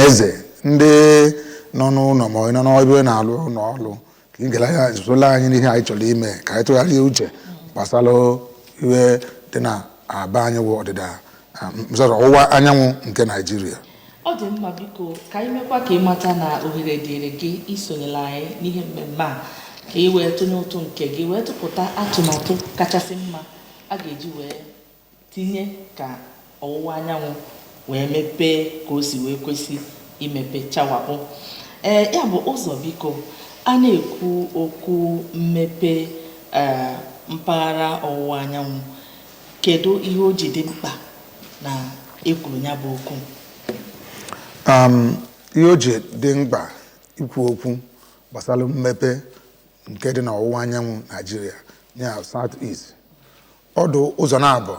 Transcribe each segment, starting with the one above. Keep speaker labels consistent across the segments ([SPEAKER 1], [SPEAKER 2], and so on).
[SPEAKER 1] Eze ndị nọ n'ụlọ ma ọ nọ n'ebe na-alụ ụlọ ọrụ, ka ị gere anya sola anyị n'ihe anyị chọrọ ime, ka anyị tụgharịa uche gbasara ihe dị na aba anyị wụ ọdịda, sorry, ọwụwa anyanwụ nke Naijiria.
[SPEAKER 2] Ọ dị mma. Biko, ka anyị mekwa ka ị mata na ohere dịrị gị isonyere anyị n'ihe mmemme a, ka ị wee tụnye ụtụ nke gị, wee tụpụta atụmatụ kachasị mma a ga-eji wee tinye ka ọwụwa anyanwụ wee mepee ka o si wee kwesị imepe chawapụ. Ee, ya bụ ụzọ. Biko, a na-ekwu okwu mmepe ee mpaghara ọwụwa anyanwụ, kedu ihe o ji dị mkpa na ekwuru ya bụ okwu?
[SPEAKER 1] Ihe o ji dị mkpa ikwu okwu gbasara mmepe nke dị n'ọwụwa anyanwụ Naijiria, ya South East, ọdụ ụzọ na-abụ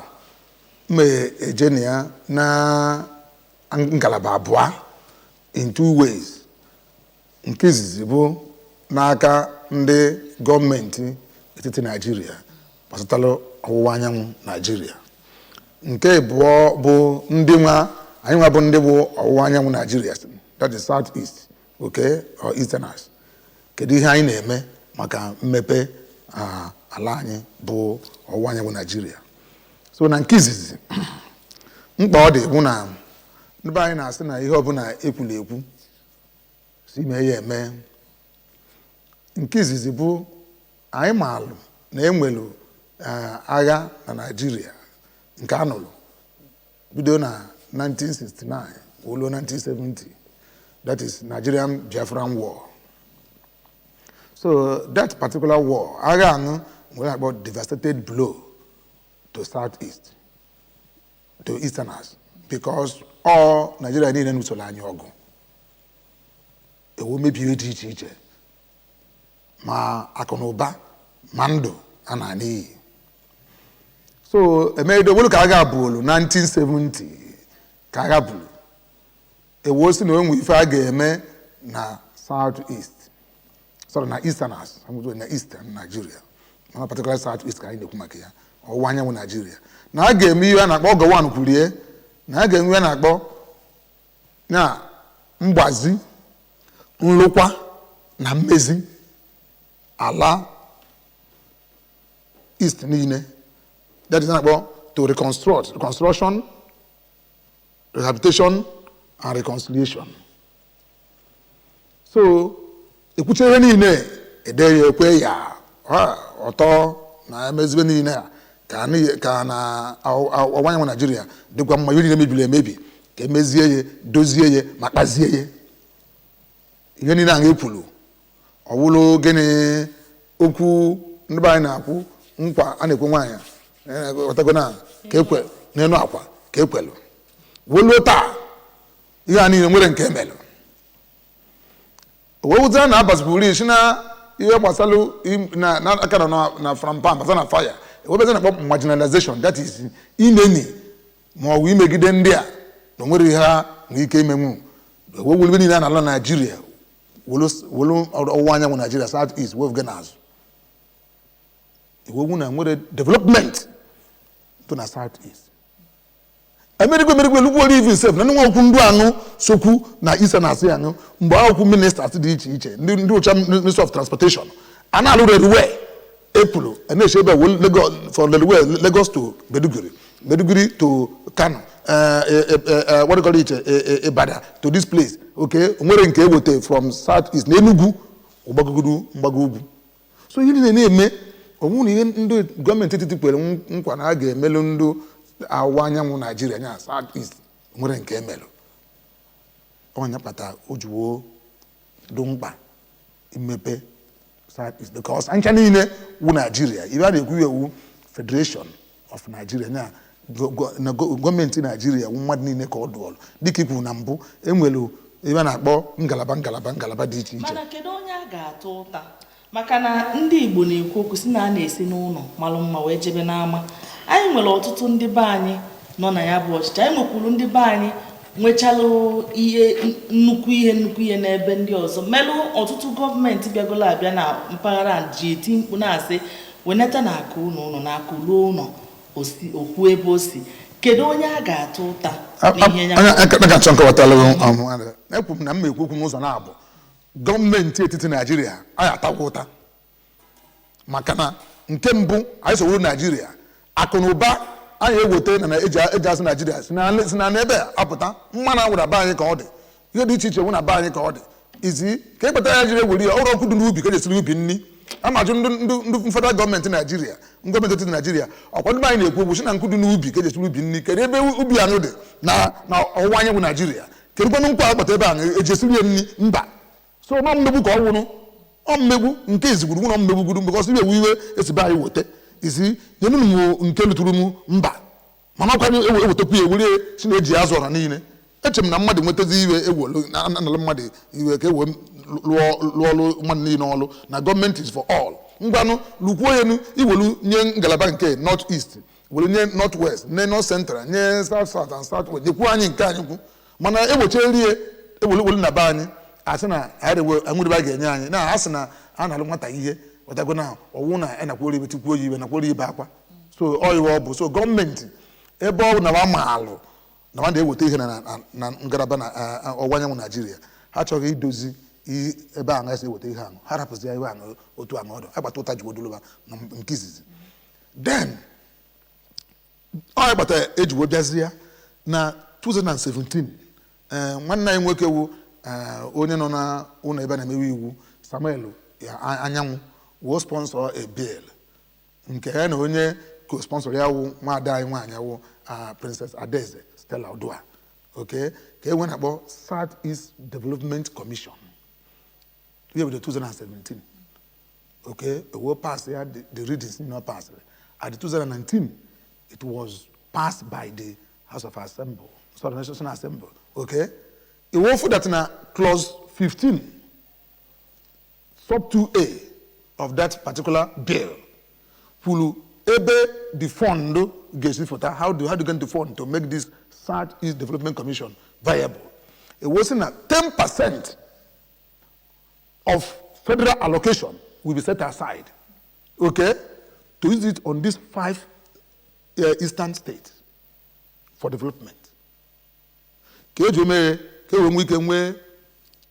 [SPEAKER 1] mma eje na ya na ngalaba abụọ, in two ways. Nke izizi bụ n'aka ndị gọọmenti etiti Naijiria gbasatara ọwụwa anyanwụ Naijiria. Nke abụọ bụ ndị nwa anyị nwa bụ ndị bụ ọwụwa anyanwụ Naijiria, that is South East, okay, or Easterners. Kedu ihe anyị na-eme maka mmepe ala anyị bụ ọwụwa anyanwụ Naijiria? So na nke izizi, mkpa ọ dị bụ na ndị be anyị na-asị na ihe ọbụla ekwula ekwu si mee ya eme. Nke izizi bụ anyị maalụ na enwelu agha na Naijiria nke a nụrụ bido na 1969 ruo 1970, that is Nigerian Biafran War. So that particular war, agha anụ nwere akpọ devastated blow to South East, to Easterners, because all Nigeria niile nusoro anyị ọgụ, ewu mebiri dị iche iche, ma akụ na ụba ma ndụ a na n'iyi. So emegido welu ka agha bụolu 1970, ka agha bụrụ ewu si na onwe ife a ga-eme na South East, sorry, na Easterners, na Eastern Nigeria, mana particular South East ka anyị na-ekwu maka ya, ọwụwa anyanwụ Nigeria, na a ga-eme ihe a na-akpọ, Gowon kwurie na a ga-enwe ihe a na-akpọ na mgbazi, nlụkwa na mmezi ala East niile, that is na-akpọ to reconstruct, reconstruction, rehabilitation and reconciliation. So ekwucha ihe niile, ede ya, ekwe ya ọtọ na emezibe niile a ka na ọwụwa anyanwụ Naijiria dịkwa mma. Ihe niile mebiri emebi, ka emezie ya, dozie ya ma kpazie ya. Ihe niile ahụ ekwuru, ọ wụrụ gịnị? Okwu ndị be anyị na-akwụ, nkwa a na-ekwe nwaanyị ọtago na ka ekwe n'elu akwa ka ekwelu woluo. Taa ihe a niile nwere nke emelụ wewụzara na abazikwuru isi na ihe gbasara na aka nọ na frampan basa na fire, ewebeza na-akpọ marginalization, that is imeni ma ọ bụ imegide ndị a na onwere ihe ha nwere ike imenwu. Ewewulu niile a na-ala Naijiria, wolu ọwụwa anyanwụ Naijiria, South East, wefuga n'azụ. Ewewu na nwere development dị na South East. Emerigwe emerigwe lugwu even sef na ndị nwe okwu ndụ anụ sokwu na isa na asị anụ mgbe akwụkwọ ministers dị iche iche, ndị ụcha Minister of Transportation a na-alụ railway epulu na-eche ebe Lagos, from railway Lagos to Maiduguri, Maiduguri to Kano, what do you call it, Ibadan to this place, okay. Nwere nke eweta from South East na Enugu, ụgbagogodu mgbago ugwu. So ihe niile na-eme ọnwụ na ihe ndị gọọmenti etiti kwere nkwa na a ga-emelụ ndị ọwụwa anyanwụ Naijiria, nya South East, nwere nke emelụ. Ọnya kpata o jiwo dị mkpa imepe South East, because ncha niile wụ Naijiria. Ibe a na-ekwu ewu Federation of Nigeria, nya na gọọmenti Naijiria wụ mmadụ niile ka ọ dụọlụ. Dịka i kwuru na mbụ, enwere ebe a na-akpọ ngalaba, ngalaba, ngalaba dị iche iche.
[SPEAKER 2] Mana kedu onye a ga-ata ụta? Maka na ndị Igbo na-ekwu okwu si na a na-esi n'ụlọ malụ mma wee jebe n'ama. Anyị nwere ọtụtụ ndị be anyị nọ na ya bụ ọchịchị. Anyị nwekwuru ndị be anyị nwechalụ ihe nnukwu, ihe nnukwu, ihe n'ebe ndị ọzọ melụ. Ọtụtụ gọọmenti bịagolo abịa na mpaghara a ji eti mkpu na-asị weneta na akụ ụlọ, ụlọ na akụ ruo ụlọ, okwu ebe o si. Kedu onye a ga-ata ụta n'ihe ya?
[SPEAKER 1] Onye aka na-achọ nkọwatala. Ekwu m na m ekwu okwu n'ụzọ na-abụ gọọmenti etiti Naijiria anyị atakwa ụta, maka na nke mbụ, anyị sowuru Naijiria akụ na ụba anyị eweta na eji azụ Naijiria si na n'ebe a apụta. Mmanụ anwụ na be anyị ka ọ dị, ihe dị iche iche nwụ na be anyị ka ọ dị izi ka e kpetara ya jiri ewere ya ọrụ ọkụ dị n'ubi ka eji esiri ubi nri. A ma ajụ ndị federal gọọmenti Naijiria, gọọmenti etiti Naijiria, ọkwa ndị be anyị na-ekwu okwu si na nkụ dị n'ubi ka eji esiri ubi nri. Kedu ebe ubi anyị dị na ọwụwa anyanwụ Naijiria? Kedu kwanụ nkwa akpata ebe ahụ eji esiri ya nri? Mba. So nọ mmegbu ka ọ wụrụ, ọ mmegbu nke izigburu nwụrụ mmegbu gburu mbekọsị iwe iwe esibe anyị weta isi nyenụ m nke lụtụrụ m mba. Mana ọkwa ewetakwu ya ewere si na eji azụ ọra niile. Eche m na mmadụ nwetazi iwe ewelu analụ mmadụ iwe ka e wee lụọ ọlụ mmadụ niile ọlụ na gọọmenti is for all. Ngwanụ, lụkwuo ya enu, iwelu nye ngalaba nke North East, were nye North West, nye North Central, nye South South and South West, nyekwuo anyị nke anyị kwu. Mana ewecherie ewelu welu na be anyị, asị na enwere a ga-enye anyị na asị na a na-alụ nwata ihe wetago na ọwụ na anakworo ibe tikwuo ya ibe nakworo ibe akwa. So ọ iwe ọ bụ so gọọmenti ebe ọ bụ na ma alụ na ma na-eweta ihe na ngalaba na ọwụwa anyanwụ Naijiria, ha achọghị idozi ebe ahụ esi eweta ihe ahụ. Ha rapụzi ya iwe ahụ otu ahụ ọdụ agbata ụta jiwodoloba na nke izizi. Then ọ gbata ejiwo bịazie na 2017, nwanne anyị nwoke wu onye nọ na ụlọ ebe a na-emewe iwu, Samuel Anyanwụ, woo sponsor a bill nke ya na onye co-sponsor ya wụ nwaada anyị nwaanyị wụ Princess Adaeze Stella Odua, okay, ka e nwee na-akpọ South East Development Commission. Ihe bido 2017, okay, ewo pass ya the readings not pass. At the 2019, it was passed by the House of Assembly, sorry, National Assembly. Okay, iwo fu that na clause 15 sub 2A of that particular bill kwuru ebe the fund ga-esi fụta, how do get the fund to make this South East Development Commission viable. Ewo sị na 10% of federal allocation will be set aside, okay, to use it on these five eastern states for development, ka eji omeghe ka e wee nwee ike nwee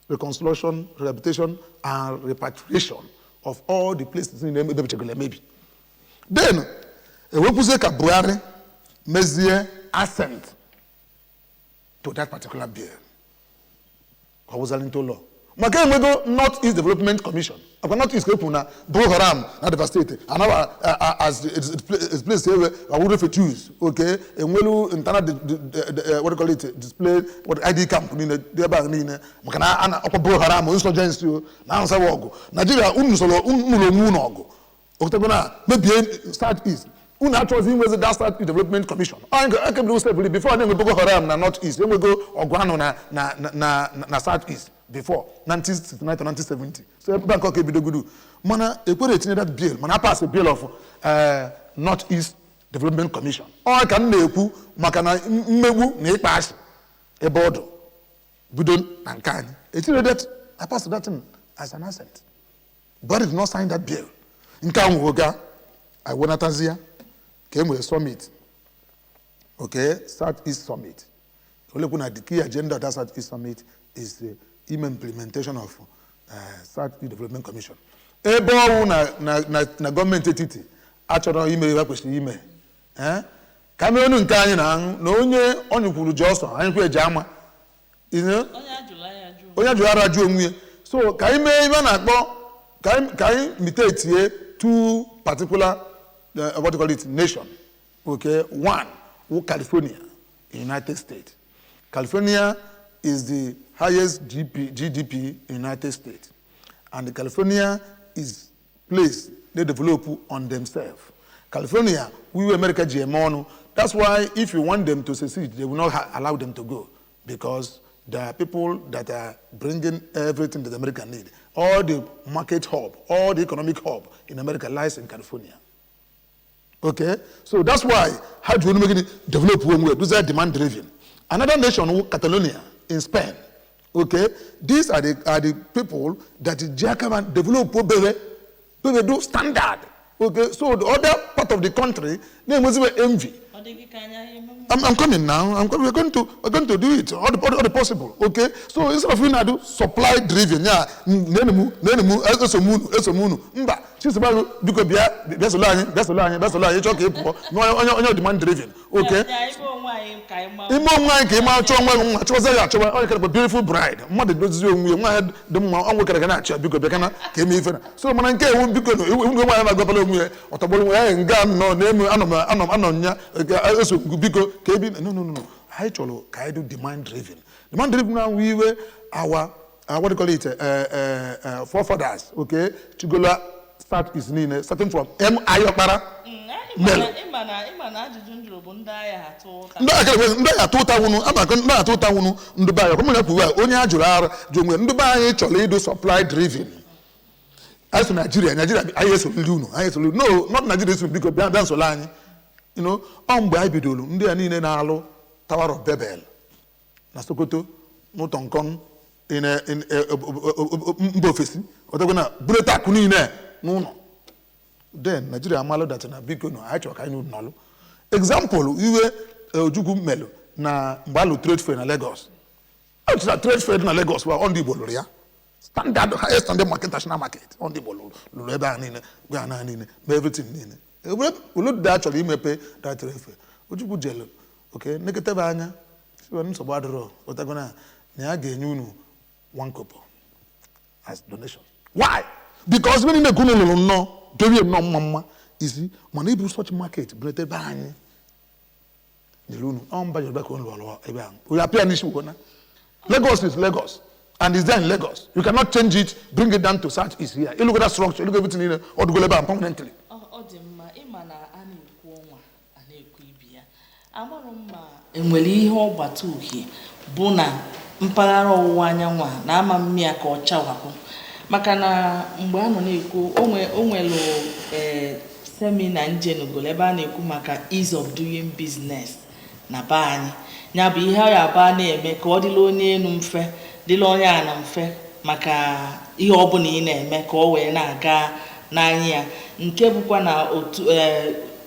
[SPEAKER 1] reconstruction, rehabilitation and repatriation of all the places niile emebechagoro emebi. Then ewepụzie ka Buhari mezie assent to that particular bill ka ọ wụzara into law, maka enwego North East Development Commission. Akwa North East ka ekwu na Boko Haram na devastate anawa as its place ewe awu refugees, okay, enwelu internal what do you call it, display, what, ID camp niile dị ebe ahụ niile, maka na ana ọkwa Boko Haram insurgency o na ansawa ọgụ Nigeria. Unu sọrọ unu lụrụ onwe unu ọgụ okutego na mebie South East. Unu achọghịzi inwezi that South East Development Commission. Anyị ekebiri sef before na-enwe Boko Haram na North East. Enwego ọgụ anụ na South East before 1969 to 1970. So ebe nke ọka ebidogodu, mana ekwere etinye that bill, mana a pass bill of North East Development Commission. Ọ ka m na-ekwu maka na mmegbu na ịkpa asị ebe ọ dụ bido na nke anyị etinye that, I pass that thing as an assent. Buhari did not sign that bill. Nke a nwụgo anyị ya ka e nwere summit, okay, South East Summit. Olekwu na the key agenda of that South East Summit is the ime implementation of South East Development Commission. Ebe ọwụ na gọọmenti etiti achọrọ ime ihe kwesịrị ime, ka mee onu nke anyị na aṅụ na onye ọnyụkwuru ji ọsọ anyị kwu eji ama. You know?
[SPEAKER 2] Onye ajụla ya ajụ.
[SPEAKER 1] Onye jụrụ ara jụ onwe ya. So ka anyị mee ihe a na-akpọ ka anyị mitetie two particular what do you call it, nation. Okay, one wụ California, United States. California is the highest GDP in United States, and California is place they develop on themselves. California we America ji eme ọnụ. That's why if you want them to secede, they will not allow them to go, because there are people that are bringing everything that America need. All the market hub, all the economic hub in America lies in California. Okay, so that's why how do you make it develop one way? Those are demand driven. Another nation, Catalonia in Spain. Okay, these are the people that Jackaman develop obere, they do standard. Okay, so the other part of the country, they must be envy.
[SPEAKER 2] Ọ dị gị ka anya ya eme.
[SPEAKER 1] I'm coming now. I'm coming. We're going to do it. All the possible. Okay. So instead of you now do supply driven, yeah, nene mu, eso mu, eso mu, mba. Chisoba, biko bịa bịa solo anyị, bịa solo anyị, bịa solo anyị, chọọ ka ị pụọ. No, onye onye demand driven. Okay.
[SPEAKER 2] Ya ime onwe anyị ka anyị maa.
[SPEAKER 1] Ime onwe anyị ka ị maa, chọọ nwa gị nwa, chọwaza ya achọwa onye kere beautiful bride. Mmadụ dozizi onwe ya, nwa ya dị mma, ọ nwekere ga na-achọ ya, biko bịa kana ka eme ife na. So mana nke ewu biko na ewu nwa ya na-agọpala onwe ya, ọtọgbọrọ onwe ya nga nọ na-emu anọ m anọ m anọ m ya eso biko ka ebi. No, no, no, no, anyị chọrọ ka anyị do demand driven. Demand driven na iwe our what do you call it, forefathers, okay, chigola South East niile, starting from M.I. Ọkpara.
[SPEAKER 2] Ịma na ịma na ajụjụ m jụrụ bụ ndị agha atụ ụta.
[SPEAKER 1] Ndị agha ndị agha atụ ụta nwụnụ ama ndị atụ ụta nwụnụ. Ndị be anyị ọkwa ya kwuwe onye a jụrụ ara jụ onwe. Ndị be anyị chọrọ ịdụ supply driven. Anyị so Naijiria, Naijiria anyị esoriri unu, anyị esoriri. No, not Naijiria eso, biko bịa bịa nsolo anyị. Ọ mgbe anyị bidoro, ndị a niile na-alụ Tower of Babel na Sokoto n'ụtọ nkọn mba ofesi ọtakwa na buleta akụ niile n'ụlọ. Then Nigeria amalụ that na biko no, anyị chọrọ ka anyị nọlụ. Example, iwe Ojukwu melụ na mgbe alụ trade fair na Lagos. Ọ chịra trade fair dị na Lagos wa, ọ ndị Igbo lụrụ ya, standard, highest standard market, international market. Ọ ndị Igbo lụrụ ebe ahụ niile, gwa ha niile ma everything niile oluda chọrọ imepe that trade fair. Ojukwu jelu oke neketebe anya sibe nsogbu adịrọ ụtagona na ya ga-enye unu 1 kobo as donation. Why? Because many na unu lụrụ nnọọ dorie nnọọ mma mma isi, mana ibu such market bulete ebe anyị nyere unu ọ mba Yoruba ka unu lụrụ ebe ahụ onye apịa n'isi ugbo na Lagos is Lagos and is there in Lagos. You cannot change it, bring it down to South East here. You look at that structure, you look at everything niile, ọ dụgolo ebe ahụ permanently.
[SPEAKER 2] Ọ dị mma. Ịma na a na-ekwu ọnwa a na-ekwu ibi ya, amarụ mma enwere ihe ọgbata uhie bụ na mpaghara ọwụwa anyanwụ a na-ama mmịa ka ọ chawapụ, maka na mgbe a nọ na-ekwu o nwelu seminar njenugolo ebe a na-ekwu maka ease of doing business na be anyị, ya bụ ihe ọ ya abụ a na-eme ka ọ dịla onye elu mfe, dịla onye ana mfe, maka ihe ọbụla ị na-eme ka ọ wee na-aga n'anya ya. Nke bụkwa na otu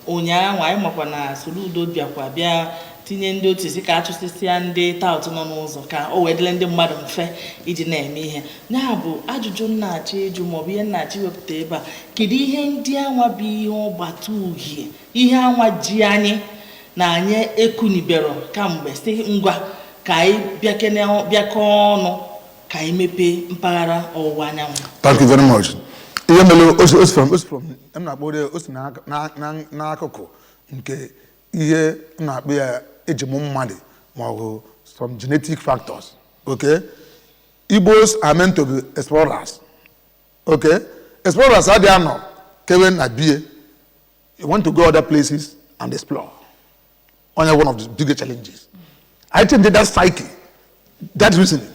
[SPEAKER 2] ụnyaahụ anyị makwa na Soludo bịakwa bịa tinye ndị otu si ka achụsịsịa ndị tout nọ n'ụzọ ka o wee dịrị ndị mmadụ mfe iji na-eme ihe. Ya bụ ajụjụ m na-achọ ịjụ maọbụ ihe m na-achọ iwepụta ebe a: kedu ihe ndị anwa bụ ihe ọgbata uhie, ihe anwa ji anyị na anyị ekunibero kamgbe si ngwa ka anyị bịakene bịakọọ ọnụ ka anyị mepee mpaghara ọwụwa anyanwụ?
[SPEAKER 1] Thank you very much. Ihe mere o si from m na-akpọ ya, o si n'akụkụ nke ihe m na-akpọ ya ejim mmadụ ma ọ bụ some genetic factors. Okay, Igbos are meant to be explorers. Okay, explorers adịghị anọ kewe na bie. You want to go other places and explore. Only one of the biggest challenges, I change that psyche, that reasoning,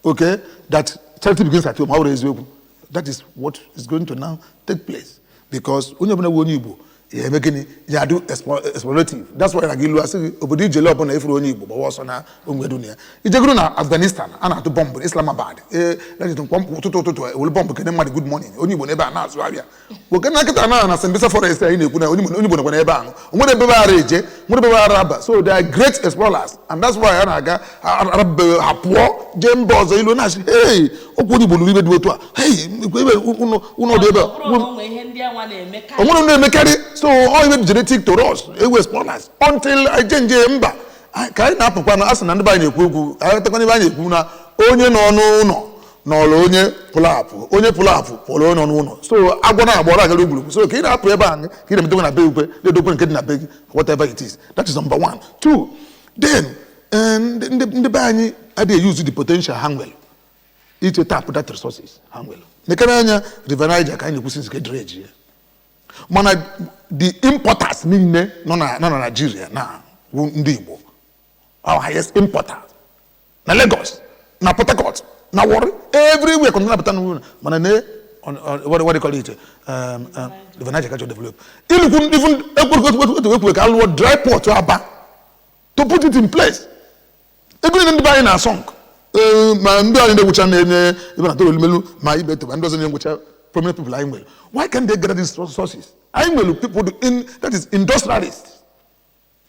[SPEAKER 1] okay, that charity begins at home. How eziokwu, that is what is going to now take place, because onye ọbụla bụ onye Igbo ya eme gịnị? Ya do explorative. That's why na gị ilu asị gị obodo ijele ọbụla ifuru onye Igbo gbawa ọsọ na onwedu na ya. Ijegoro na Afghanistan, a na-atụ bọmbụ Islamabad, ee, ụtụtụ ụtụtụ ewere bọmbụ kene mmadụ good morning. Onye Igbo n'ebe a na-azụ ahịa nwoke na nkịta na Sambisa Forest anyị na-ekwu na onye Igbo nọkwa n'ebe ahụ. O nwere ebe ara eje, nwere ebe ara aba. So they are great explorers and that's why a na-aga arabe ha pụọ jee mba ọzọ, ilu na-asị, "Hey, okwu onye Igbo lụrụ ibe dị otu a. Hey, ebe ụnọ dị ebe a."
[SPEAKER 2] Ọ bụrụ na o nwee ihe ndị anwa na-eme
[SPEAKER 1] O nwere na-emekarị. So all even genetic to us ewe explorers until I change mba ka anyị na-apụkwa na asị na ndị be anyị na-ekwu okwu anyị takwana ebe anyị na-ekwu na onye nọ n'ụlọ nọrọ, onye pụrụ apụ, onye pụrụ apụ pụrụ onye nọ n'ụlọ. So agwọ na-agba ọrụ agara gburugburu. So ka ị na-apụ ebe ahụ ka ị na-emetekwa na be ukwe na-edokwe nke dị na be gị, whatever it is. That is number one. Two, then ndị be anyị adịghị use the potential ha nwere iche tap that resources ha nwere. Nekere anya River Niger ka anyị na-ekwusi nke dredge ya, mana the importers niile nọ na Nigeria na wụ ndị Igbo. Our highest importer na Lagos, na Port Harcourt, na Warri, everywhere container pụta n'ụlọ. Mana ne what do you call it, River Niger ka develop ilukwu even ekwuru ekwu ka alụọ dry port Aba to put it in place. Ego niile ndị be anyị na-asọ nkụ, ma ndị anyị na-egwucha na-enye ebe na toro olumelu ma ibe toba ndị ọzọ na-egwucha, prominent people anyị nwere, why can't they gather these resources? Anyị nwere people in that is industrialists.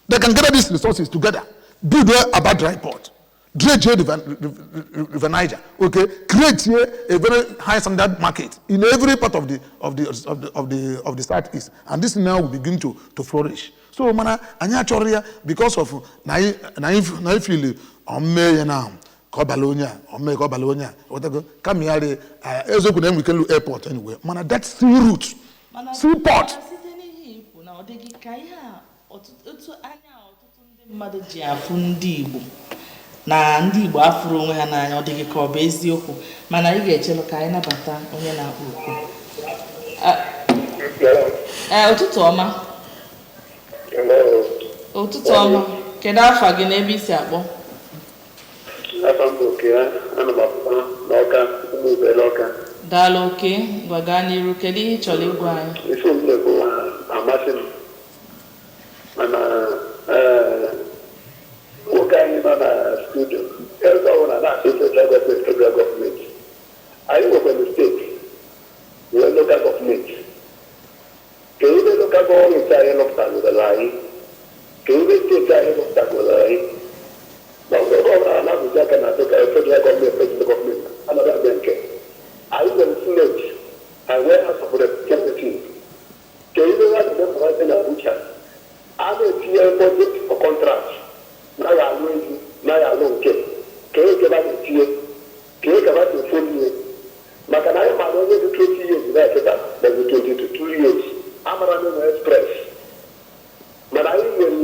[SPEAKER 1] They can gather these resources together, build Aba dry port, dredge River, River Niger, okay, create here a very high standard market in every part of the Southeast, and this now will begin to flourish. So mana anyị achọrọ ya because of na anyị feel ome ya na ka ọ bala onye a, ome ka ọ bala onye a, ghọtago? Kama ya rị eziokwu na enwe ike nlu airport anyway, mana that sea route, seaport.
[SPEAKER 2] Mana site n'ihe ikwu na ọ dịghị ka ihe a otu anya ọtụtụ ndị mmadụ ji afụ ndị Igbo na ndị Igbo afụrụ onwe ha n'anya, ọ dịghị ka ọ bụ eziokwu? Mana ị ga-echelụ ka anyị nabata onye na-akpọ okwu. Ee, ụtụtụ ọma.
[SPEAKER 3] Hello.
[SPEAKER 2] Ụtụtụ ọma. Kedu afa gị na ebe i si akpọ?
[SPEAKER 3] Afa m bụ Oke, ana m apụta n'Ọka, ụmụ Ubele Ọka.
[SPEAKER 2] Daalụ, Oke. Ngwa, gaa n'iru. Kedu ihe ị chọrọ ịgwa anyị?
[SPEAKER 3] Ife m na-ekwu amasị m, mana ee, nwoke anyị nọ na studio ebe ọ bụla na-asị federal gọọmenti, federal gọọmenti. Anyị nwekwara steeti, nwee local gọọmenti. Ka ebe local gọọmenti anyị lụpụtagoro anyị, ka ebe steeti anyị lụpụtagoro anyị, ma ọ bụrụ ọbụla na-abụzi aka na ka federal gọọmenti, federal gọọmenti anaghị abịa. Nke anyị nwere senate and nwee House of Representatives, ka ebe ha na-emepụta na Abuja a na-etinye budget for contract, naghị alụ ezi, naghị alụ nke ka e keba na-etinye, ka e keba na-efo ihe, maka na anyị maara onye dị 20 years na eketa maọbụ 22 years amara na ụlọ express. Mana anyị nwere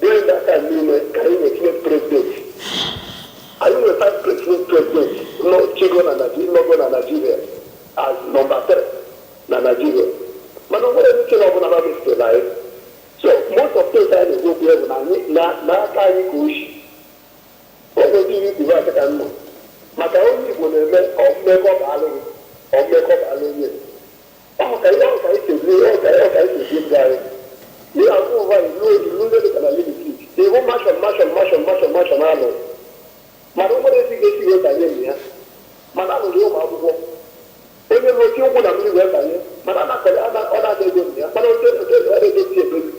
[SPEAKER 3] during that time niile ka anyị na-etinye president. Anyị nwere five president nọ chigo na Nigeria, nọgo na Nigeria as number three na Nigeria, mana o nwere ike na ọbụla na sitere anyị. So most of things anyị na-ekwu okwu ya bụ na anyị n'aka anyị ka o si. O nwere ihe ikwu aka ka nnọ maka onye Igbo na-eme ọmmekọ bụ alụghị ọmmekọ bụ alụ onye ọ ka ihe ọ ka anyị si ebi, ọ ka anyị si ebi ndụ anyị. Ihe akụ ụwa ilu ilu ndị dịka na limited iwu mansion, mansion, mansion, mansion, mansion alụ, mana o nwere ezi ga-esi wee banye na ya. Mana alụrụ ụmụ akwụkwọ, onye nwe oche ụkwụ na mmiri wee banye, mana ọ na-ada ego na ya, mana oche oche ọ na-edozi edozi.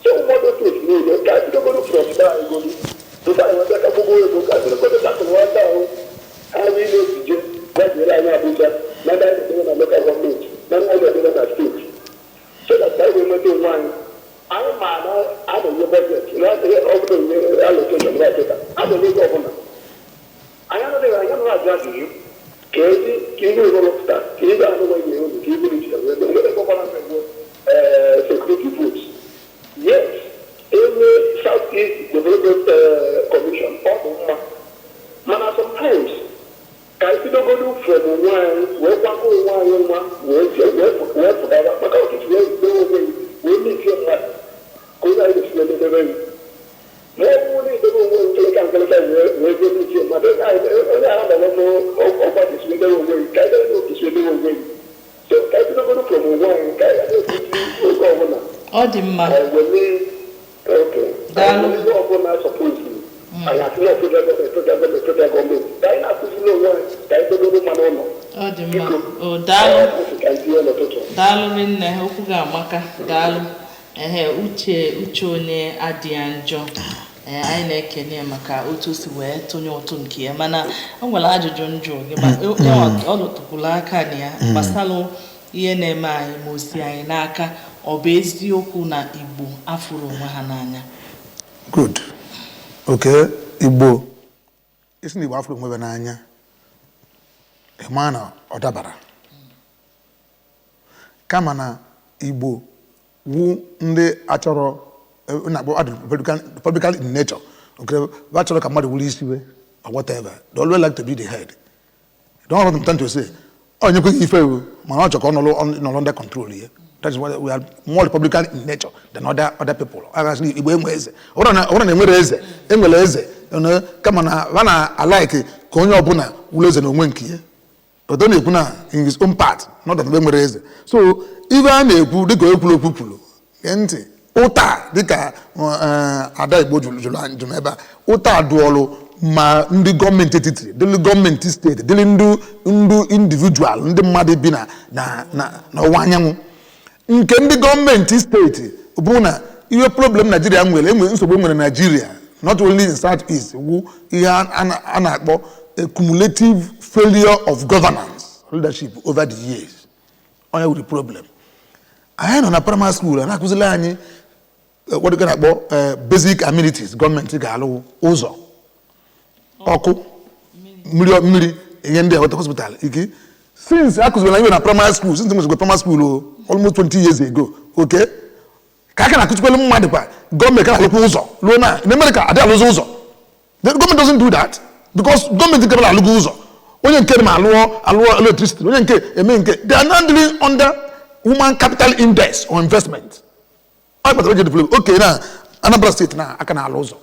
[SPEAKER 3] So ụmụọdụ steeti niile ka anyị bidogoro from there. Anyị golu tupu anyị nweta ka gbogbo ego ka anyị bidogoro takụrụ nwata ahụ anyị niile ejije gaziere anyị Abuja na ndị anyị na-edebe na local gọọmenti na ndị anyị na-edebe na steeti, so that anyị wee nweta onwe anyị. Anyị ma na a na-enye budget na ọ bụla enye allocation na kịta a na-enye ego ọbụla. Anyị anaghị ajụ ajụjụ ka ezi ka ihe rụpụta ka ihe anụnwa ihe unu ka ihe ji wee nwere gọvanọ na-enwe security vote. Yes, enwe South East Development Commission, ọ bụ mma, mana sometimes ka anyị bidogodo from onwe anyị wee kwakọ onwe anyị nwa wee pụtara maka ọtụtụ wee dowe onwe gị wee metie mmadụ ka onye anyị ga-esi edebe gị, ma ọ bụrụ na idebe onwe gị nkịlịka nkịlịka wee jee metie mmadụ onye ahụ nọ n'ọkwa ga-esi edebe onwe gị ka anyị debe otu edebe onwe gị. So ka anyị bidogodo from onwe anyị ka anyị na-ekwuzi oge ọbụla.
[SPEAKER 2] Ọ dị mma.
[SPEAKER 3] Wele oke.
[SPEAKER 2] Daalụ.
[SPEAKER 3] Ihe ọbụla suppose anyị asị na federal gọọmenti, federal gọọmenti, federal gọọmenti, ka anyị na-akụziri onwe anyị ka anyị dogoro mma n'ụlọ.
[SPEAKER 2] Ọ dị mma o, daalụ.
[SPEAKER 3] Ka anyị tinye n'ụtụtụ.
[SPEAKER 2] Daalụ rinne, okwu ga-amaka. Daalụ. Ehe, uche onye adịghị njọ. Ee, anyị na-ekene ya maka otu o si wee tụnye ụtụ nke ya, mana o nwere ajụjụ njụ gị ma ọ lụtụkwuru aka na ya gbasalụ ihe na-eme anyị, ma o si anyị n'aka. Ọ bụ eziokwu na Igbo afụrụ onwe ha n'anya?
[SPEAKER 1] Good. Okay, Igbo, isi na Igbo afụrụ onwe ha n'anya, ị maa na ọ dabara, kama na Igbo wu ndị achọrọ na-akpọ adị republican in nature. Okay, ba chọrọ ka mmadụ wuru isi we or whatever. They always like to be the head. Don't want them to say onye kweghị ife o, mana ọ chọrọ ka ọ nọrọ under control ya. That is why we are more republican in nature than other people. Agasị Igbo enwe eze, ọ bụrụ na enwere eze, enwere eze, kama na ha na alike ka onye ọbụla wuru eze na onwe nke ya. Odo na-ekwu na in his own part, not that mgbe nwere eze. So ife a na-ekwu dịka ekwuru okwu kwuru, gee ntị, ụta dịka ada Igbo jụrụ ebe a, ụta dụọlụ ma ndị gọọmenti etiti, dịrị gọọmenti steeti, dịrị ndị individual, ndị mmadụ bi na n'ọwụwa anyanwụ. Nke ndị gọọmenti steeti bụ na Ihe problem Naijiria nwere, enwe nsogbu nwere Naijiria, not only in South East, wu ihe a na-akpọ a cumulative failure of governance, leadership over the years. Onye wụ the problem. Anyị nọ na primary school, a na-akụziri anyị what you na-akpọ basic amenities gọọmenti ga-alụ: ụzọ, ọkụ, mmiri, ihe ndị a, weta hospital ike. Since a kụziri na ihe na primary school, since nwezikwa primary school o almost 20 years ago, okay, ka aka na-akụzikwelu mmadụ kwa gọọmenti ka na-alụkwa ụzọ ruo na in America adị alụzi ụzọ. The government doesn't do that because gọọmenti nke bụla alụgo ụzọ, onye nke ma alụọ electricity, onye nke eme nke. They are not dealing under human capital index or investment. Ọ kpatara o ji develop. Okay, na Anambra Steeti na aka na-alụ ụzọ,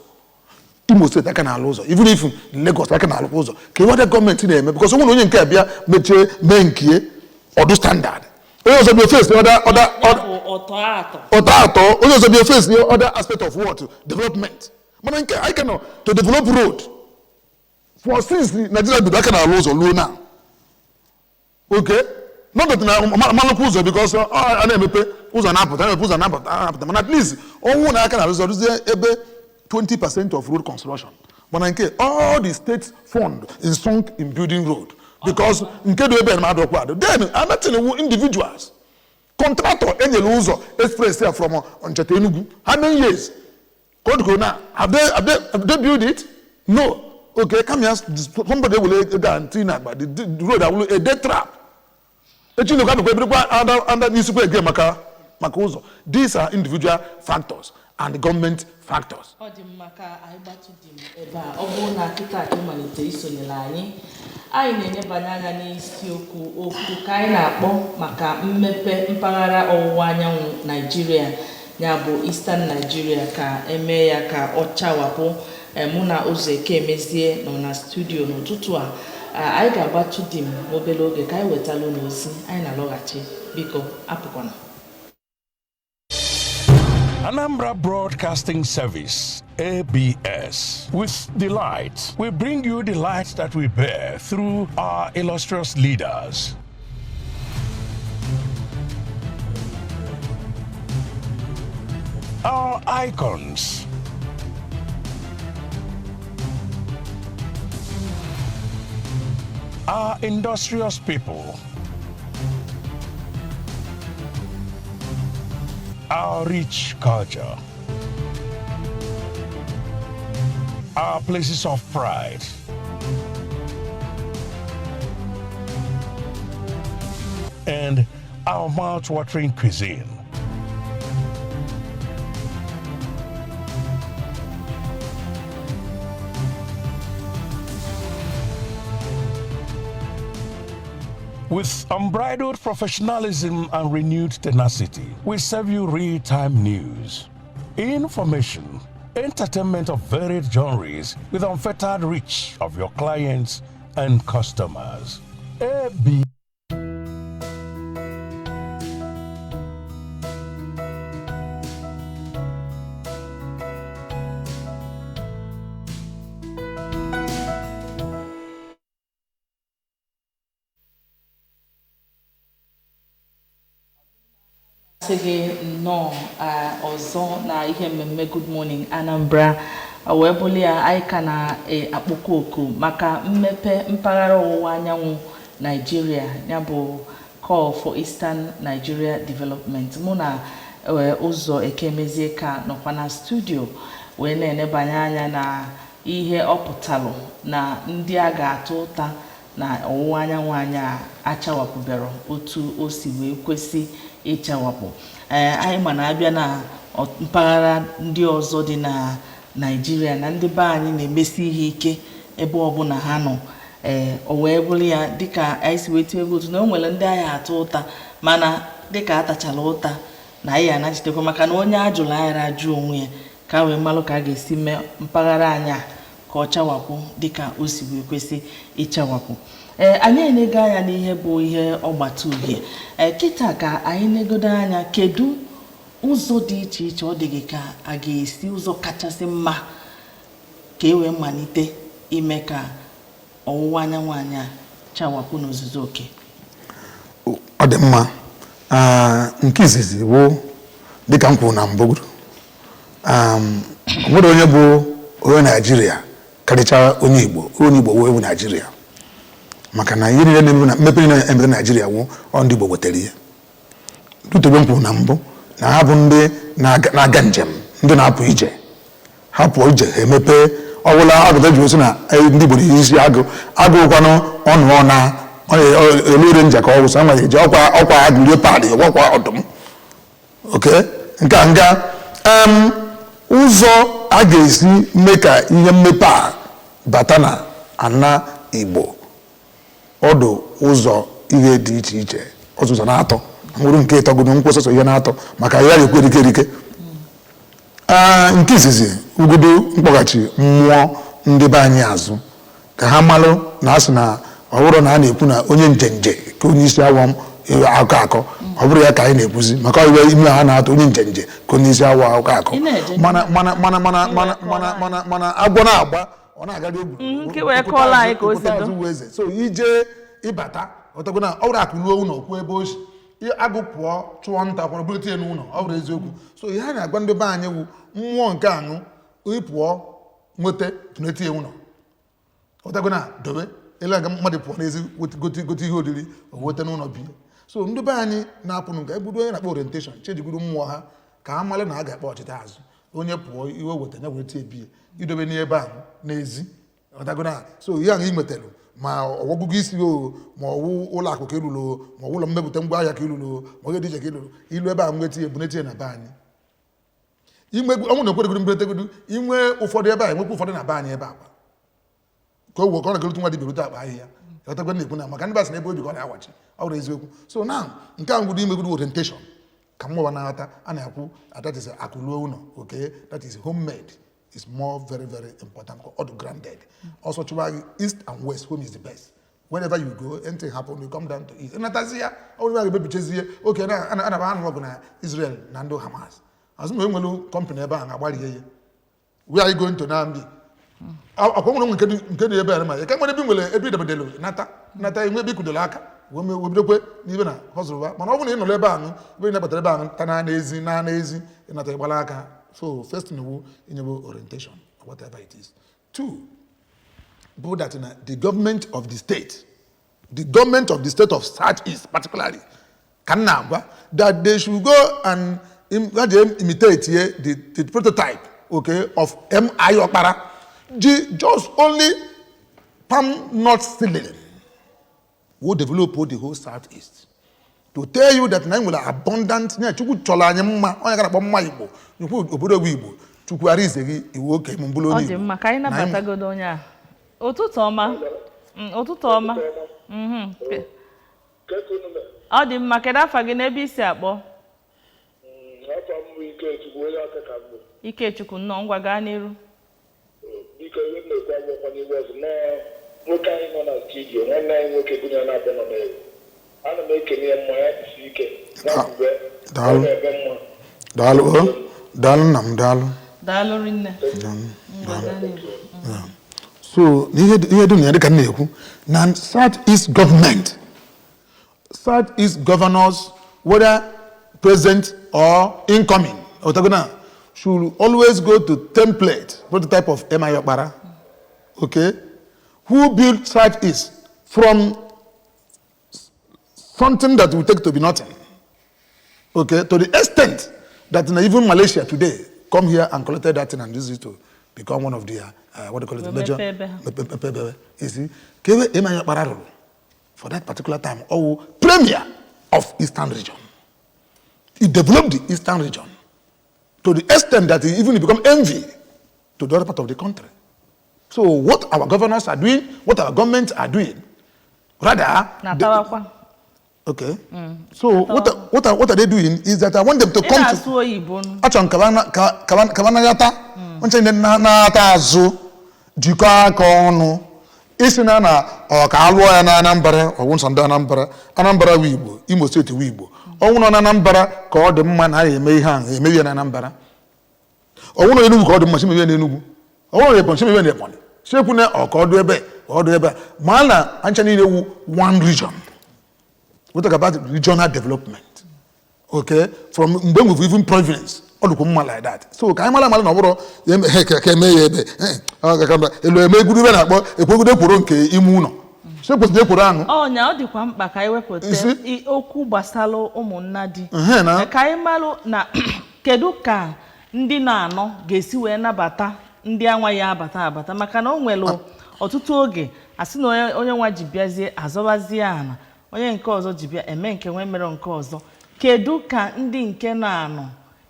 [SPEAKER 1] Imo Steeti aka na-alụ ụzọ, even if Lagos aka na-alụkwa ụzọ, ka ịwada gọọmenti na-eme, because onwe na onye nke abịa mechie mee nkie ọdụ standard, onye ọzọ bịa face other
[SPEAKER 2] Ya bụ ọtọ atọ.
[SPEAKER 1] Ọtọ atọ, onye ọzọ bịa face other aspect of what? Development. Mana nke anyị ka nọ to develop road for since Nigeria bido, aka na-alụ ụzọ ruo now. Okay, not that na malụkwa ụzọ, because a na-emepe ụzọ na-apụta, na-emepe ụzọ na-apụta, na-apụta, mana at least ọnwụ na aka na-arụzi ọrụzie ebe 20% of road construction. Mana nke all the state fund is sunk in building road, because nke dị ebe na adọkwa adọ. Then another thing wu individuals contractor enyere ụzọ express ya from Onitsha to Enugu. How many years ka ọ dịkoro na have they build it? No. Okay, come here, somebody were ego a ntị na agba the road awụrụ a death trap. Echi na abịakwa ebirikwa ada n'isikwa ege maka ụzọ. These are individual factors and government factors.
[SPEAKER 2] Ọ dị mma ka anyị gbatụ dị m ebe a. Ọ bụrụ na kịta ka ịmalite isonyere anyị, anyị na-enyebanye anya n'isiokwu okwu ka anyị na-akpọ maka mmepe mpaghara ọwụwa anyanwụ Naijiria, ya bụ Eastern Nigeria, ka emee ya ka ọ chawapụ. Mụ na Ụzọ Eke Emezie nọ na studio n'ụtụtụ a. Anyị ga-agbatụ di m obere oge ka anyị wetala unu ozi anyị na-alọghachi. Biko apụkwana.
[SPEAKER 4] Anambra Broadcasting Service, ABS. With delight, we bring you the light that we bear through our illustrious leaders. Our icons. Our industrious people. Our rich culture, our places of pride, and our mouth-watering cuisine. With unbridled professionalism and renewed tenacity, we serve you real-time news, information, entertainment of varied genres with unfettered reach of your clients and customers. AB.
[SPEAKER 2] Sị gị nnọọ ọzọ na ihe mmemme Good Morning Anambra. Wee bụrụ ya, anyị ka na-akpọkọ oku maka mmepe mpaghara ọwụwa anyanwụ Naijiria, ya bụ Call for Eastern Nigeria Development. Mụ na Ụzọ Ekemezie ka nọkwa na studio wee na-enebanye anya na ihe ọ pụtalụ na ndị a ga-atụ ụta na ọwụwa anyanwụ anyị achawapụbero otu o si wee kwesị ịchawapụ. Ee, anyị ma na-abịa na mpaghara ndị ọzọ dị na Naijiria na ndị be anyị na-emesi ihe ike ebe ọbụla ha nọ. Ee, o wee bụrụ ya, dịka anyị si wee tinye otu na o nwere ndị anyị atụ ụta, mana dịka atachala ụta na anyị anachitekwa, maka na onye ajụrụ aghara ajụ onwe ya, ka wee malụ ka a ga-esi mee mpaghara anyị a ka ọ chawapụ dịka o si wee kwesị ịchawapụ. Ee, anyị enego anya n'ihe bụ ihe ọgbata uhie. Ee, kịta ka anyị negodo anya, kedu ụzọ dị iche iche ọ dị gị ka a ga-esi, ụzọ kachasị mma ka e wee malite ime ka ọwụwa anyanwụ anyị a chawapụ n'ozuzu oke?
[SPEAKER 1] Ọ dị mma. Nke izizi wụ, dịka m kwuru na mbụ, O nwere onye bụ onye Naijiria karịchara onye Igbo. Onye Igbo wee bụ Naijiria, maka na ihe niile na-eme na mmepe niile na-emete Naijiria wụ ọ ndị Igbo wetara ihe. Dutebe m kwuru na mbụ na ha bụ ndị na-aga njem, ndị na-apụ ije. Ha pụọ ije, ha emepee ọbụla agụta ji osi na ndị Igbo na-eyi isi agụ agụkwanụ ọnụ ọ na elu ire nja ka ọ wụsa nwere eji ọkwa agụ rie pad ọkwa ọdụm. Oke nke a nga ụzọ a ga-esi mee ka ihe mmepe a bata na ana Igbo, ọdụ ụzọ ihe dị iche iche, ọzụzọ na-atọ nwụrụ nke ịtọgodo nkwụ sọsọ ihe na-atọ maka ya ga-ekwu erike erike. Nke izizi, ugodo mkpọghachi mmụọ ndị be anyị azụ ka ha malụ na asị na ọ bụrụ na a na-ekwu na onye njenje ka onye isi awọ akọ akọ, ọ bụrụ ya ka anyị na-ekwuzi maka iwe ime ha na-atụ onye njenje ka onye isi awọ akọ akọ.
[SPEAKER 2] Ị na-eje.
[SPEAKER 1] Mana mana mana mana mana mana mana mana agwọ na-agba, ọ na-agara egwu.
[SPEAKER 2] Nke wee kọọla anyị ka o si
[SPEAKER 1] Okwute
[SPEAKER 2] dị.
[SPEAKER 1] azụ wụ eze. So ije ịbata ọtago na ọ bụrụ akụ ruo ụlọ kwuo ebe o si agụ pụọ chụọ nta kwara bulite ya n'ụlọ, ọ bụrụ eziokwu. So ihe a na-agwa ndị be anyị wụ mmụọ nke aṅụ ịpụọ nweta tunete ya ụlọ, ọtago na dobe ele aga mmadụ pụọ n'ezi gote gote ihe oriri o weta n'ụlọ bie. So ndị be anyị na-apụnụ nke ebudo onye na-akpọ orientation chejigoro mmụọ ha ka ha malụ na a ga-akpọ ọchịta azụ. Onye pụọ iwe weta ya were tie bie idobe n'ebe ahụ n'ezi, ọtago na so ihe ahụ ị nwetara, ma ọgụgụ isi o, ma ọwụ ụlọ akụ ka ịlụrụ o, ma ọ ụlọ mmepụta ngwa ahịa ka ịlụrụ o, ma onye dị iche ka ịlụrụ ilu ebe ahụ nweta ya ebunete ya na be anyị. Inwe ọnwụ na ekweregodo mberetegodo inwe ụfọdụ ebe a, enwekwa ụfọdụ na be anyị ebe akwa ka o wee ka ọ na-egote nwa dibịa rute akpa ahịhịa. Ọtago na-ekwu na maka ndị basị na ebe obi ka ọ na-awachi, ọ bụrụ eziokwu. So now nke a ngwudo imegodo orientation ka mmụọ na-aghọta a na-ekwu, that is akụ ruo ụlọ. Okay, that is homemade is more very very important. Ọ dị grounded ọsọ chụwa gị east and west, home is the best. Wherever you go, anything happen, you come down to east nnatazi ya. Ọ bụrụ na a ga-emebichezie oke na ana anụ ọgụ na Israel na ndị Hamas azụ ma enwelu company ebe ahụ na-agbarie ya. We are going to Nambi akwa nwere nke dị ebe a ma ka nwere ebe i nwere ebe idebedelu nata nata enwe ebe ikudoro aka wee bidokwe n'ibe na họzụrụba. Mana ọ bụrụ na ị nọrọ ebe ahụ, ebe ị nabatara ebe ahụ ta na n'ezi na n'ezi ịnata ịgbala aka. So first thing wu inyebe orientation, whatever it is. Two bụ that na the government of the state, the government of the state of South East particularly, ka m na-agwa that they should go and imitate here the prototype, okay, of M.I. Okpara ji just only palm nut seedling will develop the whole South East, to tell you that na anyị nwere abundant ya. Chukwu chọrọ anyị mma, onye gara akpọ mma Igbo nyekwu obodo bụ Igbo. Chukwu arize gị iwu oke m bụrụ
[SPEAKER 2] Ọ
[SPEAKER 1] onye
[SPEAKER 2] dị
[SPEAKER 1] Igbo.
[SPEAKER 2] mma ka anyị
[SPEAKER 1] Na anyị-
[SPEAKER 2] nabatagodo onye a. Ụtụtụ ọma. Ụtụtụ ọma. Ọ dị mma. Kedu afa gị n'ebe isi akpọ?
[SPEAKER 3] Afọ m bụ Ikechukwu, onye Ọka ka m bụ.
[SPEAKER 2] Ikechukwu, nnọọ. Ngwa, gaa n'iru.
[SPEAKER 3] Biko, ihe m na-ekwu agwakwa n'ihu ọzọ na nwoke anyị nọ na studio, nwanne anyị nwoke bụ ya na-abịa nọ n'egwu, ana m ekene ya mma ya jisi ike ya bube.
[SPEAKER 1] Daalụ.
[SPEAKER 3] Ọ na-ebe mma.
[SPEAKER 1] Daalụ o, daalụ nna m, daalụ.
[SPEAKER 2] Daalụ rinne. Ngwa, gaa n'iru.
[SPEAKER 1] So ihe dị na ya, dịka m na-ekwu na South East government, South East governors, whether present or incoming, otagona should always go to template prototype of M.I. Okpara, okay, who built South East from something that we take to be nothing, okay, to the extent that na even Malaysia today come here and collected that thing and use it to become one of their what they call it,
[SPEAKER 2] Wee
[SPEAKER 1] major
[SPEAKER 2] mepee ebe ha.
[SPEAKER 1] mepe ebe. You see ka ebe M.I. Okpara rụrụ for that particular time, ọwụ premier of Eastern Region. He developed the Eastern Region to the extent that he even become envy to the other part of the country. So what our governors are doing, what our governments are doing, rather
[SPEAKER 2] Na-atawakwa.
[SPEAKER 1] Okay, so what are they doing is that I want them to
[SPEAKER 2] Ị
[SPEAKER 1] come to
[SPEAKER 2] na-asụ oyibo nụ.
[SPEAKER 1] Achọrọ m ka ba nagata nche ndị na-ata azụ jikọọ aka ọnụ isi na ọ ka alụọ ya na Anambra. Ọwụ nsọ ndị Anambra, Anambra wu Igbo, Imo Steeti wu Igbo. Ọnwụ nọ na Anambra ka ọ dị mma na a eme ihe ahụ, emebi ya na Anambra. Ọnwụ nọ n'Enugwu ka ọ dị mma, chimebi ya n'Enugwu. Ọnwụ nọ n'Ebonyi, chimebi ya n'Ebonyi. Chiekwu na ọ ka ọ dị ebe ka ọ dị ebe a ma na ancha niile wu one region. We talk about regional development, okay, from mgbe enwere even province. Ọ dịkwa mma like that. So ka anyị mara amara na ọ bụrụ ya ka eme ya ebe elu eme egwuru ibe na-akpọ ekwegodo ekworo nke ime ụlọ, so ekwesịrị ekworo ahụ.
[SPEAKER 2] Ọnya, ọ dịkwa mkpa ka anyị wepụta
[SPEAKER 1] Isi?
[SPEAKER 2] Okwu gbasara ụmụnna di.
[SPEAKER 1] Ehe, na.
[SPEAKER 2] Ka anyị malụ na kedu ka ndị na-anọ ga-esi wee nabata ndị anwa ya abata abata, maka na o nwere ọtụtụ oge asị na onye nwa ji bịazie azọbazie ana, onye nke ọzọ ji bịa eme nke nwe mere nke ọzọ. Kedu ka ndị nke na-anọ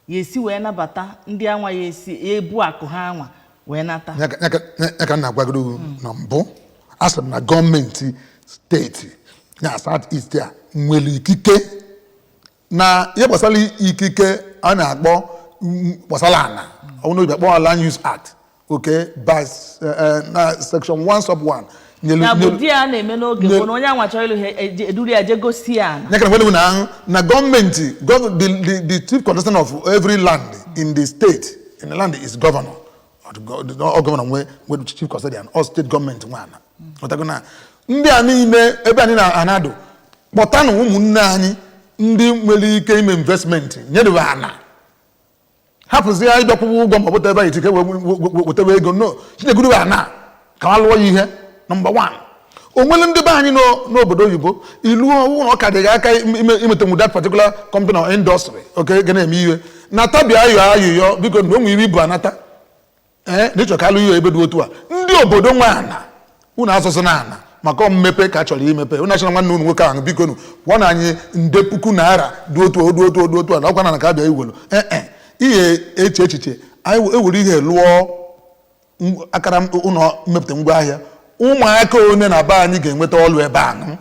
[SPEAKER 2] ya esi wee nabata ndị anwa ya esi ebu akụ ha anwa wee nata?
[SPEAKER 1] Ya ka m na-agwagoro ugwu na mbụ, a sị m na gọọmenti steeti na South East a nwere ikike na ihe gbasara ikike a na-akpọ gbasara ana ọnụ obi akpọ Land Use Act, okay, by na section 1 sub 1 nyelu
[SPEAKER 2] Ya bụ di ya na-eme n'oge bụ na onye anwa chọrọ ịlụ ha eduru ya je gosi ya ana.
[SPEAKER 1] Ya ka na na ahụ na gọọmenti the chief custodian of every land in the state, in the land, is governor. Or the governor nwe chief custodian or state gọọmenti nwe ana. Ghọtago na ndị a niile ebe anyị na-anadụ, kpọtanụ ụmụnne anyị ndị nwere ike ime investment, nyedebe ana, hapụzi ya ịbịakwụkwọ ụgwọ ma ọ bụta ebe anyị tike wetebe ego no chinegudu ana ka ha lụọ ya. Ihe number one, o nwere ndị be anyị nọ n'obodo oyibo ilu ọwụ na ọ ka dịghị aka imetenwu that particular company or industry, okay, ga na-eme ihe na tabia ayọ ayụyọ, biko, na o nwere ibu anata ee na ịchọ ka alụ ihe ebe dị otu a. Ndị obodo nwe ana, unu asụsụ na ana maka mmepe ka a chọrọ imepe unu achọrọ nwanne unu nwoke ahụ, biko nu gwọ na anyị nde puku naira dị otu a, dị otu a, dị otu a, na ọkwa na ka abịa iwelu ee ihe eche echiche anyị ewere ihe lụọ akara ụlọ mmepụta ngwaahịa. Ụmụaka one na be anyị ga-enweta ọlụ ebe ahụ.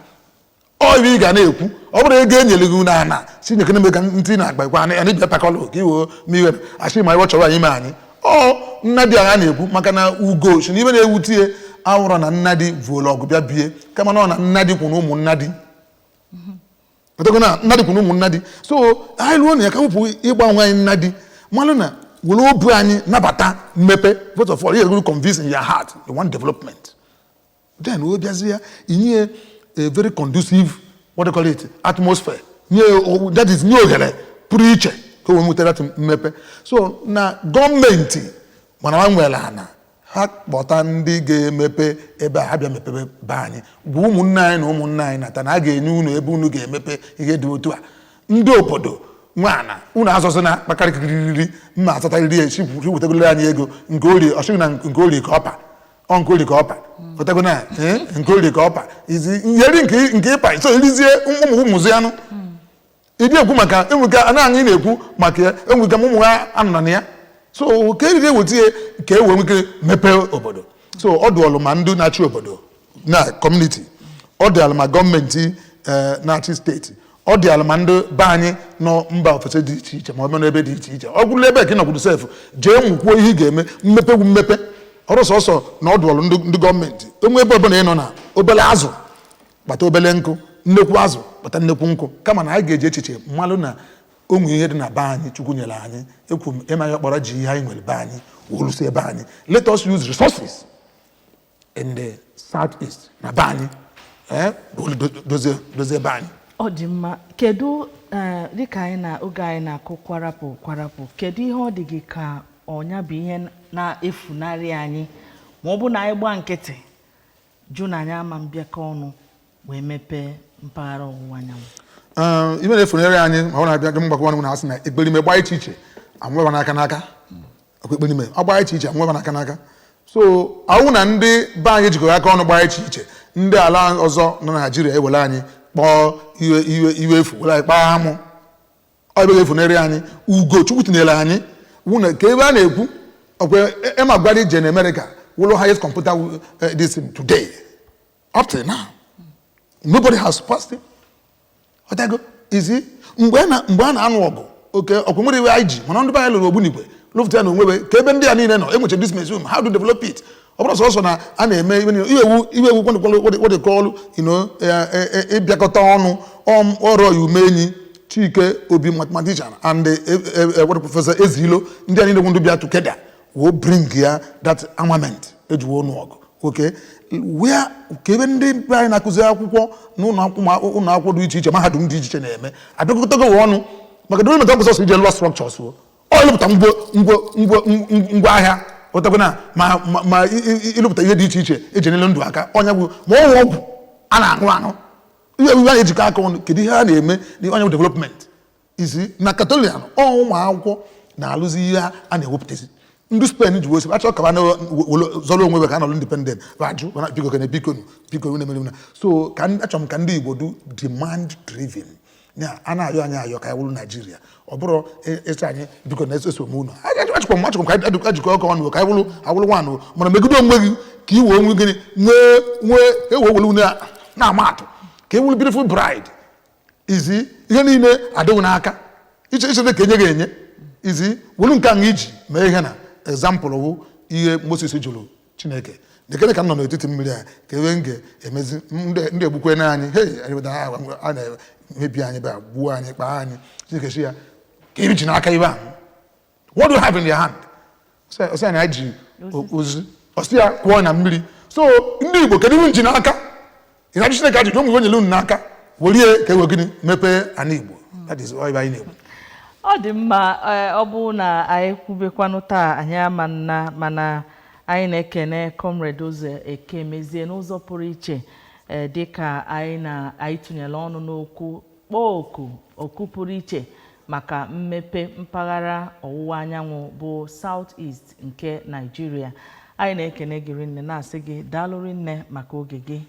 [SPEAKER 1] Ọ ibe ị ga na-ekwu, ọ bụrụ ego e nyere gị na ana si nyekene eme ka ntị na akpa ikwa anyị bịa pakọlụ ka iwo ma iwe achị ma iwe chọrọ anyị ime anyị. Ọ nnadị agha na-ekwu maka na ugo si na ibe na-ewute awụrọ na nnadị vuola ọgụ bịa bie, kama na ọ na nnadị kwụ na ụmụ nnadị. Ọtọgo na nnadị kwụ na ụmụ nnadị. So anyị lụọ na ya ka wepụ ịgba onwe anyị nnadị, malụ na were obu anyị nabata mmepe. First of all, you gotta convince in your heart you want development, then o bịazie ya inye a very conducive, what do you call it, atmosphere, nye that is nye ohere pụrụ iche ka o wee nwetara mmepe. So na gọọmenti mana ha nwere ana, ha kpọta ndị ga-emepe ebe a, ha bịa mepebe be anyị bụ ụmụnne anyị na ụmụnne anyị nata na a ga-enye unu ebe unu ga-emepe ihe dị otu a. Ndị obodo nwe ana, unu azọzị na kpakarịrịrị mma azatarịrị ya esi wetegolo anyị ego nke orie ọchịghị na nke orie ka ọpa ọ nke orie ka ọpa wetago na nke orie ka ọpa izi nyeri nke ịpa. So erizie ụmụ ụmụzi anụ ịdị ekwu maka enweka ana anyị na-ekwu maka ya, enweka ụmụ ha anọ na ya. So ka eriri eweta ya ka e wee nweke mepee obodo. So ọ dụọlụ ma ndị na-achị obodo na community, ọ dịalụ ma gọọmenti na-achị steeti, ọ dịalụ ma ndị be anyị nọ mba ofesi dị iche iche ma ọ bụ n'ebe dị iche iche. Ọ bụrụ ebe ka ị nọkwuru sef, jee nwukwuo ihe ị ga-eme mmepe wu mmepe ọrụ sọsọ na ọ dụọlụ ndị gọọmenti enwe ebe ọbụla ị nọ na obele azụ kpata obele nkụ, nnekwu azụ kpata nnekwu nkụ. Kama na anyị ga-eji echiche mmalụ na o nwere ihe dị na be anyị Chukwu nyere anyị. Ekwu m ịma ya kpọrọ ji ihe anyị nwere be anyị wolusi ebe anyị. Let us use resources in the South East na be anyị dozie dozie ebe anyị.
[SPEAKER 2] Ọ dị mma. Kedu dịka anyị na oge anyị na-akụ kwarapụ kwarapụ, kedu ihe ọ dị gị ka ọnya bụ ihe na-efunarị anyị ma ọ bụ na anyị gbaa nkịtị jụ na anyị ama mbịakọ ọnụ wee mepee mpaghara ọwụwa anyanwụ?
[SPEAKER 1] Ibe na-efunarị anyị ma ọ na-abịa mgbakọ ọnụ na asị na ekperime gbaa iche iche anwụba n'aka n'aka ọkwa ekperime ọ gbaa iche iche anwụba n'aka n'aka. So ahụ na ndị be anyị jikọrọ aka ọnụ gbaa iche iche, ndị ala ọzọ nọ na Naịjirịa ewere anyị kpọọ iwe iwe iwe efu, were anyị kpaa amụ. Ọ ebe ga-efunarị anyị. Ugo Chukwu tinyere anyị wụ na ka ebe a na-ekwu ọkwa Emma Gwari je na America wụlụ highest computer this thing today. Up till now nobody has passed it. Ọtago izi mgbe a na-anụ ọgụ oke ọkwa nwere iwe anyị ji, mana ndị be anyị lụrụ ogbunigwe lụfụta ya na onwebe ka ebe ndị a niile nọ enwecha this museum. How to develop it? Ọ bụrụ sọsọ na a na-eme ibe niile, iwe ewu what they call ịbịakọta ọnụ ọrụ ya ume enyi Chike Obi, mathematician, and what, Professor Ezilo, ndị a niile bụ ndị bịa together will bring ya that armament eji wee nụ ọgụ. Okay, where ka ebe ndị be anyị na-akụzi akwụkwọ n'ụlọ akwụkwọ, ụlọ akwụkwọ dị iche iche, mahadum dị iche iche na-eme abịakọtago ọnụ maka development? Ọ bụ sọsọ ije lụọ structures o. Ọ ịlụpụta ngwo ngwo ngwo ngwa ahịa ụtakwa na ma ma ma ịlụpụta ihe dị iche iche eji enyere ndụ aka. Ọnya bụ ma ọgwụ ọgwụ a na-aṅụ aṅụ, ihe ewuwe a na-ejikọ aka ọnụ. Kedu ihe a na-eme n'ọnya bụ development isi na Catalonia? Ọ ụmụ akwụkwọ na-alụzi ihe a na-ewepụtazi. Ndị Spain ji wee achọ ka zọrọ onwe ka a nọrọ independent, ajụ biko kene, biko biko unu emere na. So ka achọrọ m ka ndị Igbo du demand driven ya. A na-ayọ anyị ayọ ka anyị wụrụ Naijiria, ọ bụrụ ịsị anyị biko na eso m unu. Achọkwa m achọkwa m ka anyị jikọ aka ọnụ ka anyị wụrụ awụrụ nwanụ, mana megide onwe gị ka i wee onwe gịnị nwee nwee ewe were unu na-ama atụ, ka e wụrụ beautiful bride izi ihe niile adịghị n'aka iche iche ka enye gị enye izi welu nke ahụ iji mee ihe. Na example wụ ihe Moses jụrụ Chineke, dekere ka m nọ n'etiti mmiri a ka ebe m ga-emezi ndị egbukwe na anyị, hei, a na-emebi anyị bịa gbuo anyị, kpaa anyị. Chineke si ya ka iri ji n'aka ibe ahụ, "What do you have in your hand?" Ọsị anyị ji ozi. Ọsị ya kwụọ na mmiri. So ndị Igbo, kedu ihe ji n'aka? Ị na-ajụ Chineke ajụjụ, ụmụ nyere unu n'aka, werie ka e wee gịnị mepee ana Igbo. That is all anyị na-ekwu.
[SPEAKER 2] Ọ dị mma. Ọ bụ na anyị kwubekwanụ taa, anyị ama nna, mana anyị na-ekene Comrade Ụzọ Ekemezie n'ụzọ pụrụ iche, dịka anyị na anyị tụnyere ọnụ n'okwu kpọọ oku oku pụrụ iche maka mmepe mpaghara ọwụwa anyanwụ bụ South East nke Nigeria. Anyị na-ekene gị rinne, na-asị gị daalụ rinne maka oge gị.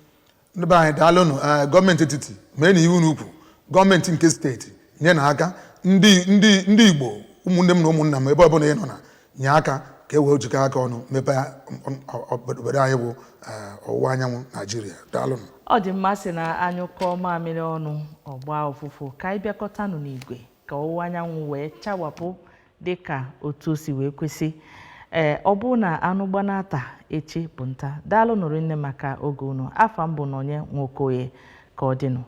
[SPEAKER 1] Ndị be anyị, daalụnụ. Gọọmenti etiti, mee na iwu n'ukwu gọọmenti nke steeti nye na aka ndị Igbo, ụmụnne m na ụmụnna m, ebe ọbụla ị nọ na nye aka ka e wee jikọ aka ọnụ mepee obodo anyị bụ ọwụwa anyanwụ Naijiria. Daalụnụ.
[SPEAKER 2] Ọ dị mma. Sị na anyụkọ mamịrị ọnụ, ọgba ụfụfụ. Ka anyị bịakọtanụ n'igwe ka ọwụwa anyanwụ wee chawapụ dịka otu o si wee kwesị. Ee, ọ bụrụ na anụ gbanata echi bụ nta. Daalụ nụrụ nne maka oge unu. Afa mbụ na onye Nwokoye. Ka ọ dịnụ.